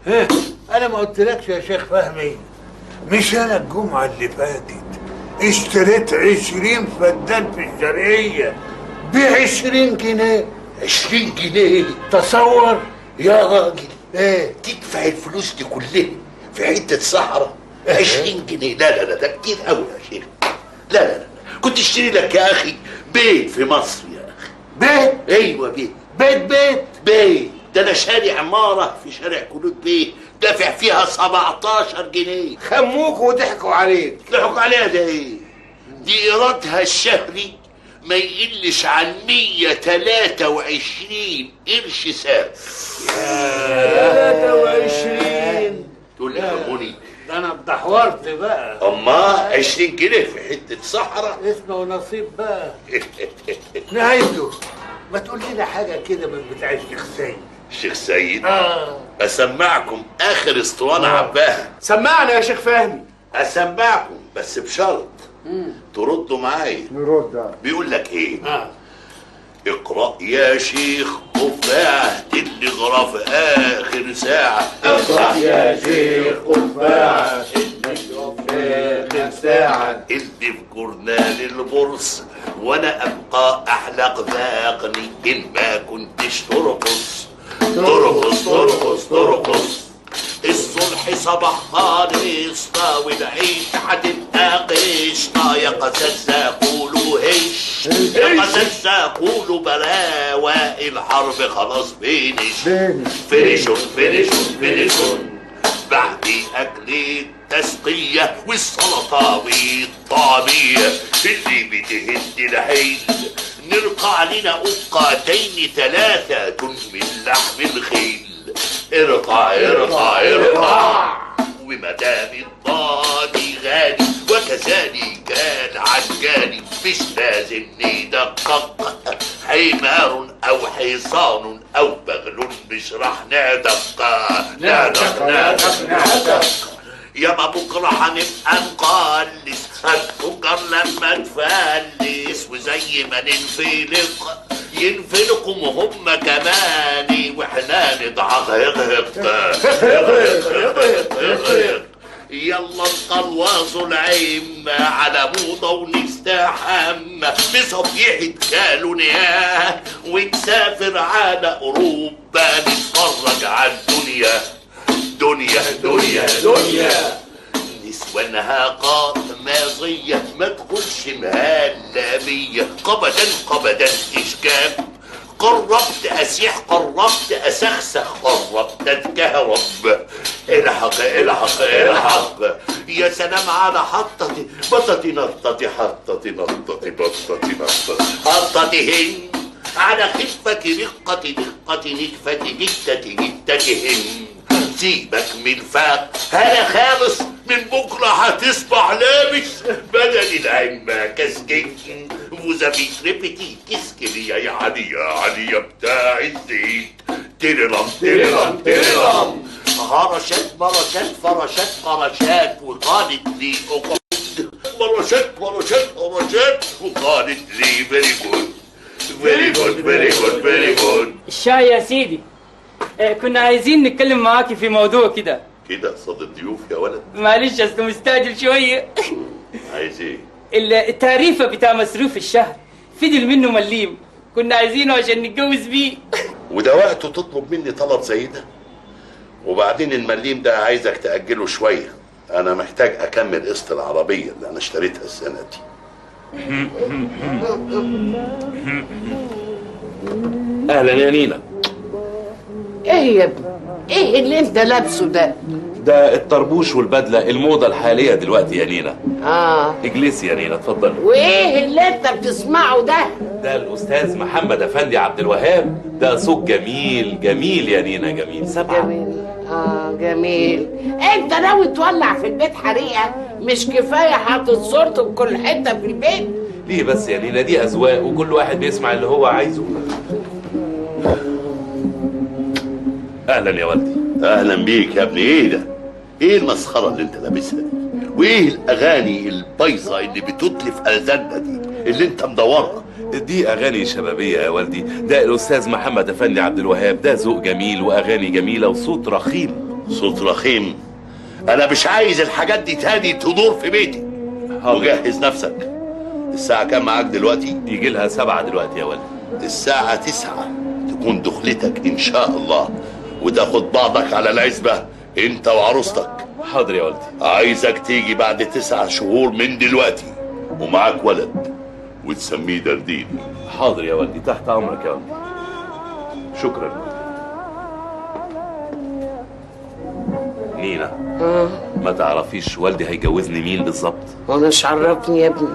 ها انا ما قلتلكش يا شيخ فهمي، مش انا الجمعة اللي فاتت اشتريت 20 فدان في الشرقية ب 20 جنيه. 20 جنيه؟ تصور يا راجل. ايه تدفع الفلوس دي كلها في حتة صحراء؟ 20 جنيه؟ لا لا لا، ده كتير قوي يا شيخ. لا لا لا، كنت اشتري لك يا اخي بيت في مصر يا اخي. بيت؟ ايوه بيت. بيت بيت بيت. ده انا شاري عمارة في شارع كلود بيه دافع فيها 17 جنيه. خموك وضحكوا عليك. ضحكوا عليها؟ ده ايه دي؟ ايرادها الشهري ما يقلش عن 123 قرش ساعة. 23؟ تقول لي خموني؟ ده انا اتدحورت بقى. اما 20 جنيه في حتة صحراء اسمه ونصيب بقى. نهايته ما تقول لنا حاجة كده من بتاع الشيخ سيد. الشيخ سيد؟ اسمعكم اخر اسطوانة عباها. سمعنا يا شيخ فهمي. اسمعكم بس بشرط تردوا معايا. نرد. بيقول لك ايه؟ اقرأ يا شيخ قفاعة الغرف آخر ساعة. اقرأ يا شيخ قفاعة الغرف آخر ساعة. اللي في جورنال البورصة وأنا أبقى أحلق ذاقني إن ما كنتش ترقص ترقص ترقص ترقص. الصلح صباح خالص والعيش هتبقى قشطة. يا قساسة قولوا هش، يا قساسة قولوا بلاوة، الحرب خلاص finish فينيشون فينيشون فينيشون. بعد أكل التسقية والسلطة والطعمية اللي بتهد الحيل، نرقى علينا أبقاتين ثلاثة من لحم الخيل. ارقع ارقع ارقع. ومدام الضاني غالي وكذلك العجالي، مش لازم ندقق حمار او حصان او بغل، مش راح ندق ندق ندق ندق. ياما بكره هنبقى نقلس هتفجر لما تفلس، وزي ما ننفلق ينفلقوا هم كمان، واحنا نضعق هق هق هق هق هق. يلا نقلوصوا العمة على موضة ونستحمى بصفيحة كالونيا، ونسافر على أوروبا نتفرج على الدنيا دنيا دنيا دنيا. نسوانها قاطماضية ما تقولش مهلبية، قبدا قبدا إشكاب. قربت أسيح قربت أسخسخ قربت أتكهرب. الحق الحق الحق. يا سلام على حطتي بطتي نطتي حطتي نطتي بطتي نطتي حطتهن على خفة رقة دقة نكفة جتة جتتهن. سيبك من الفاق هلا خالص، من بكره هتصبح لابس بدل العمة كاسكيت. وزبيت ريبتي كسكري يا علي يا علي يا بتاع الزيت. تيرلم تيرلم تيرلم. هرشت مرشت فرشت قرشات وقالت لي اقعد. مرشت مرشت قرشات وقالت لي very good very good very good very good. الشاي يا سيدي. كنا عايزين نتكلم معاكي في موضوع كده. كده قصاد الضيوف يا ولد؟ معلش اصل مستعجل شوية. عايز ايه؟ التعريفه بتاع مصروف الشهر فضل منه مليم، كنا عايزينه عشان نتجوز بيه. وده وقته تطلب مني طلب زي ده؟ وبعدين المليم ده عايزك تأجله شوية، انا محتاج اكمل قسط العربية اللي انا اشتريتها السنة دي. اهلا يا نينا. ايه يا ابني؟ ايه اللي انت لابسه ده؟ ده الطربوش والبدله الموضة الحالية دلوقتي يا نينا. اجلسي يا نينا اتفضلي. وايه اللي انت بتسمعه ده؟ ده الاستاذ محمد افندي عبد الوهاب، ده صوت جميل جميل يا نينا، جميل. سبعة. جميل. جميل. انت ناوي تولع في البيت حريقة؟ مش كفاية حاطط صورته في كل حتة في البيت؟ ليه بس يا نينا؟ دي اذواق وكل واحد بيسمع اللي هو عايزه. اهلا يا والدي. اهلا بيك يا ابني. ايه ده؟ ايه المسخره اللي انت لابسها دي؟ وايه الاغاني البايظه اللي بتتلف اذاننا دي اللي انت مدورها؟ دي اغاني شبابية يا والدي، ده الاستاذ محمد افندي عبد الوهاب، ده ذوق جميل واغاني جميلة وصوت رخيم. صوت رخيم. انا مش عايز الحاجات دي تاني تدور في بيتي. وجهز نفسك. الساعة كام معاك دلوقتي؟ يجي لها 7 دلوقتي يا ولد. الساعة 9 تكون دخلتك ان شاء الله، وتاخد بعضك على العزبة انت وعروستك. حاضر يا والدي. عايزك تيجي بعد 9 شهور من دلوقتي ومعاك ولد وتسميه درديني. حاضر يا والدي، تحت امرك يا والدي. شكرا. نينا، ما تعرفيش والدي هيجوزني مين بالظبط؟ وانا مش عرفني يا ابني.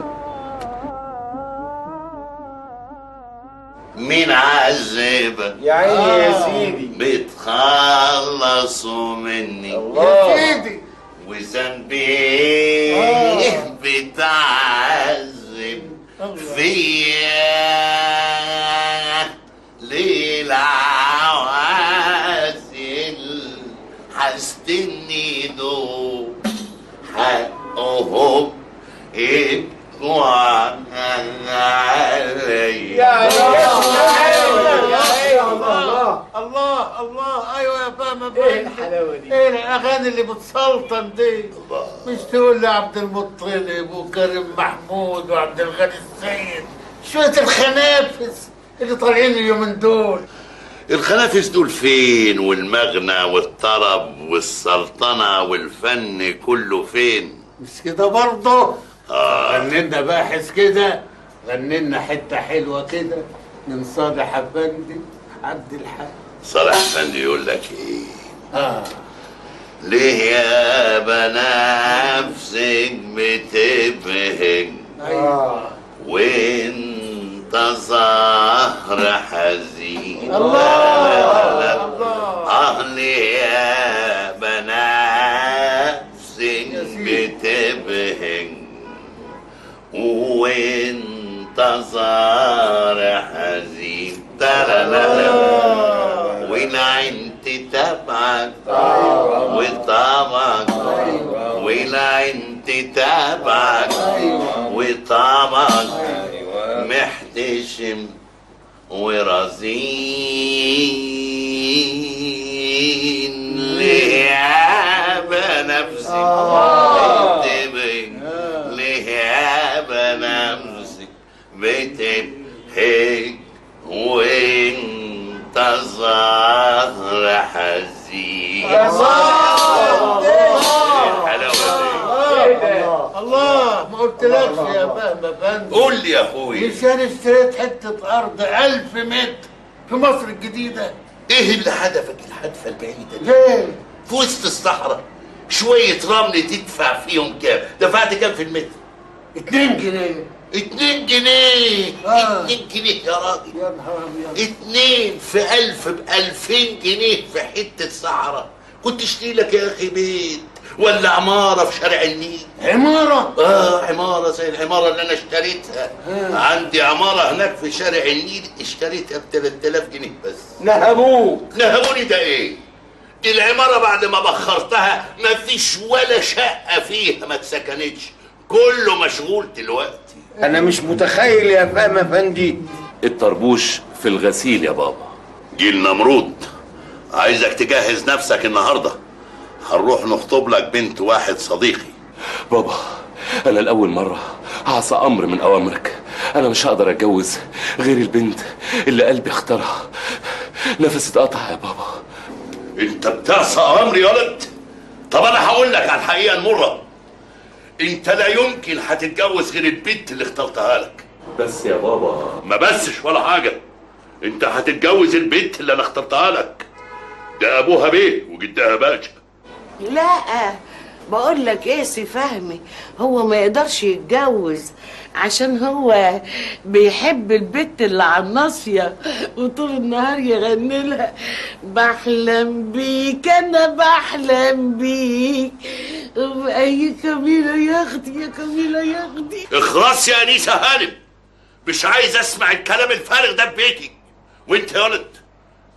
مين عذبك يا عيني يا سيدي؟ بتخلصوا مني الله يا سيدي، وذنبي ايه بتعذب فيا ليه العوازل حستني دول حقهم يبقوا عليا. يا الله الله الله. ايوه يا فهمي، ايه الحلاوة دي؟ ايه الاغاني اللي بتسلطن دي؟ مش تقول لعبد المطلب وكريم محمود وعبد الغني السيد، شوية الخنافس اللي طالعين اليومين دول. الخنافس دول فين؟ والمغنى والطرب والسلطنه والفن كله فين؟ مش كده برضه؟ غنينا باحث كده، غنينا حتة حلوة كده من صالح افندي عبد الحق. صالح افندي يقول لك ايه؟ ليه يا بنفسك بتبهج؟ ايوه وانت زهر حزين. الله الله. ليه يا بنفسك بتبهج وانت زهر حزين؟ والعين تتابعك وطمعك، والعين تتابعك وطمعك، محتشم ورزين. ليه يا بنفسك بتبهج؟ ليه يا بنفسك بتبهج وانت زهر حزين؟ الله الحلاوة دي. الله. ما قلتلكش يا فهمي افندي؟ قول لي يا اخويا. مش انا اشتريت حتة ارض 1000 متر في مصر الجديدة؟ ايه اللي حدفك الحدفه البعيدة دي؟ ليه؟ في وسط الصحراء شوية رمل تدفع فيهم كام؟ دفعت كام في المتر؟ 2 جنيه. 2 جنيه؟ 2 جنيه يا راجل. يا نهار ابيض. 2 في 1000 ب2000 جنيه في حتة صحراء. كنت اشتري لك يا اخي بيت ولا عمارة في شارع النيل. عمارة؟ عمارة زي العمارة اللي انا اشتريتها. عندي عمارة هناك في شارع النيل اشتريتها ب 3000 جنيه بس. نهبوك. نهبوني ده ايه؟ دي العمارة بعد ما بخرتها مفيش ولا شقه فيها ما اتسكنتش، كله مشغول دلوقتي. انا مش متخيل يا فهمي افندي. الطربوش في الغسيل يا بابا. جيل نمرود، عايزك تجهز نفسك النهارده، هنروح نخطب لك بنت واحد صديقي. بابا، انا لاول مرة هعصى امر من اوامرك. انا مش هقدر اتجوز غير البنت اللي قلبي اختارها. نفسي اتقطع يا بابا. انت بتعصى امري يا ولد؟ طب انا هقول لك على الحقيقة المرة، انت لا يمكن هتتجوز غير البنت اللي اخترتها لك. بس يا بابا. ما بسش ولا حاجة، انت هتتجوز البنت اللي انا اخترتها لك. ده ابوها بيه وجدها باشا. لا بقول لك ايه سي فهمي، هو ما يقدرش يتجوز عشان هو بيحب البت اللي على الناصية، وطول النهار يغني لها بحلم بيك انا بحلم بيك وبأي كميلة يا اختي يا كميلة يا اختي. اخرس يا انيسة هانم، مش عايز اسمع الكلام الفارغ ده في بيتي. وانت يا ولد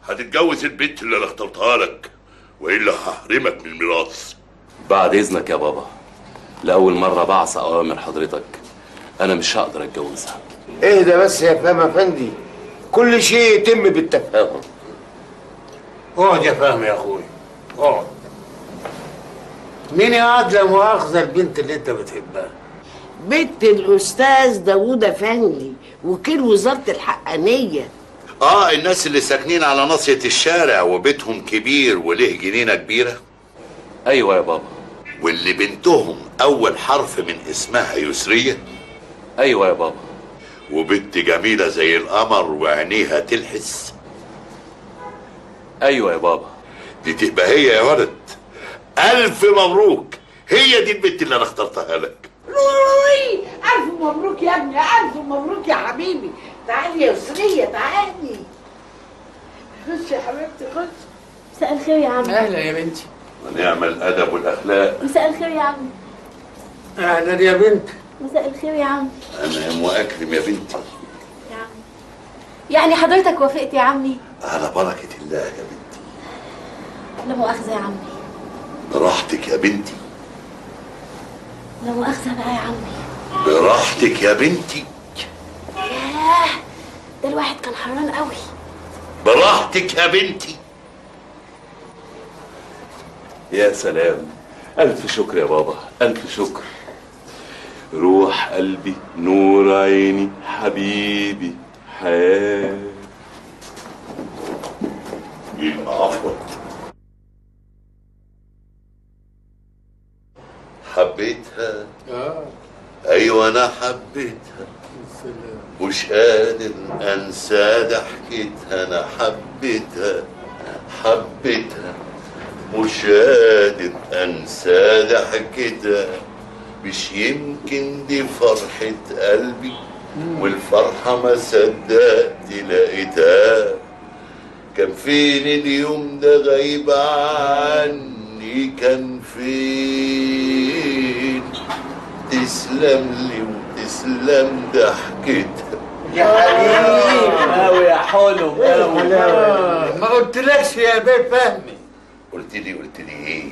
هتتجوز البنت اللي انا اخترتها لك، والا هحرمك من الميراث. بعد اذنك يا بابا، لاول مرة بعصى اوامر حضرتك، انا مش هقدر اتجوزها. اهدى بس يا فهمي افندي، كل شيء يتم بالتفاهم. اقعد يا فهمي يا اخوي، اقعد. مين يا واد لا مؤاخذة البنت اللي انت بتحبها؟ بنت الاستاذ داوود افندي وكيل وزارة الحقانيه. الناس اللي ساكنين على ناصية الشارع وبيتهم كبير وله جنينة كبيرة. ايوه يا بابا. واللي بنتهم اول حرف من اسمها يسريه. ايوه يا بابا. وبنت جميلة زي القمر وعينيها تلحس. ايوه يا بابا. دي تبقى هي يا ولد. الف مبروك، هي دي البنت اللي انا اخترتها لك. الف مبروك يا ابني، الف مبروك يا حبيبي. تعالي يا يسريه تعالي. خش يا حبيبتي خش. مساء الخير يا عم. اهلا يا بنتي. ونعم الادب والاخلاق. مساء الخير يا عم. اهلا يا بنت. مساء الخير يا عم. انا واكرم يا بنتي. يا عم يعني حضرتك وافقت يا عمي؟ على بركة الله يا بنتي. لا مؤاخذة يا عمي. براحتك يا بنتي. لا مؤاخذة بقى يا عمي. براحتك يا بنتي. ياه ده الواحد كان حران قوي. براحتك يا بنتي. يا سلام، ألف شكر يا بابا، ألف شكر. روح قلبي، نور عيني، حبيبي، حياتي. يبقى عفوت. حبيتها. ايوه انا حبيتها. مش قادر انسى ضحكتها. انا حبيتها حبيتها، مش قادر انسى ضحكتها. مش يمكن دي فرحة قلبي، والفرحة ما صدقت لقيتها. كان فين اليوم ده غايب عني، كان فين؟ تسلم لي وتسلم ضحكتها. يا حبيبي قوي يا حلو قوي. ما قلتلكش يا بيه فهمي. قلت لي ايه؟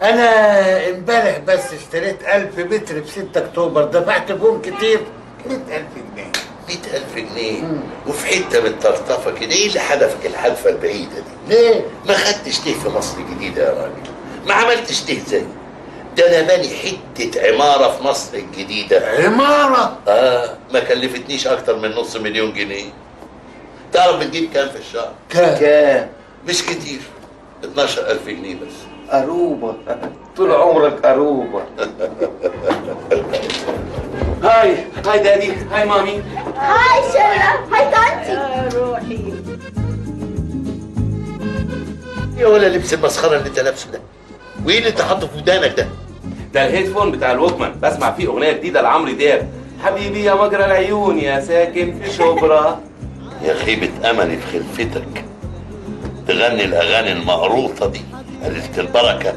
انا امبارح بس اشتريت 1000 متر في 6 اكتوبر، دفعت فيهم كتير 100,000 جنيه. 100,000 جنيه؟ وفي حتة متطرطفه كده، ايه اللي حدفك الحدفه البعيدة دي؟ ليه؟ ما خدتش ليه في مصر الجديدة يا راجل؟ ما عملتش ليه زي ده؟ انا باني حتة عمارة في مصر الجديدة. عمارة؟ ما كلفتنيش اكتر من 500,000 جنيه. تعرف بتجيب كام في الشهر؟ كام؟ مش كتير، 12,000 جنيه بس. قروبة، طول عمرك قروبة. hi hi daddy، hi mommy، hi شيرة، hi طنطي. يا روحي يا ولا لبس المسخرة اللي انت لابسه ده، وايه اللي انت حاطه في ودانك ده؟ ده ال headphone بتاع ال Walkman، بسمع فيه اغنية جديدة لعمرو دياب، حبيبي يا مجرى العيون يا ساكن في شبرا. يا خيبة املي في خلفتك، تغني الاغاني المقروطة دي قليلة البركة.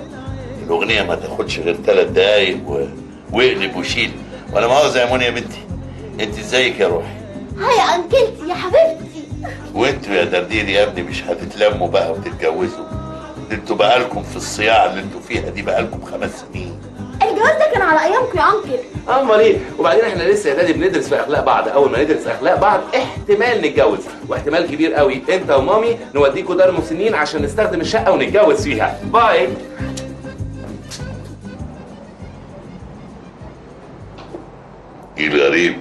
الاغنية ما تاخدش غير 3 دقايق واقلب وشيل. ولا مؤاخذة يا منى يا بنتي، انت ازيك يا روحي؟ hi يا انكلتي يا حبيبتي. وانتوا يا دردير يا ابني مش هتتلموا بقى وتتجوزوا؟ ده انتوا بقالكم في الصياعه اللي انتوا فيها دي بقالكم 5 سنين. الجواز ده كان على ايامكم يا انكل. امال ايه؟ وبعدين احنا لسه يا دادي بندرس في اخلاق بعض، اول ما ندرس اخلاق بعض احتمال نتجوز، واحتمال كبير قوي انت ومامي نوديكوا دار مسنين عشان نستخدم الشقة ونتجوز فيها. باي. ايه الغريب؟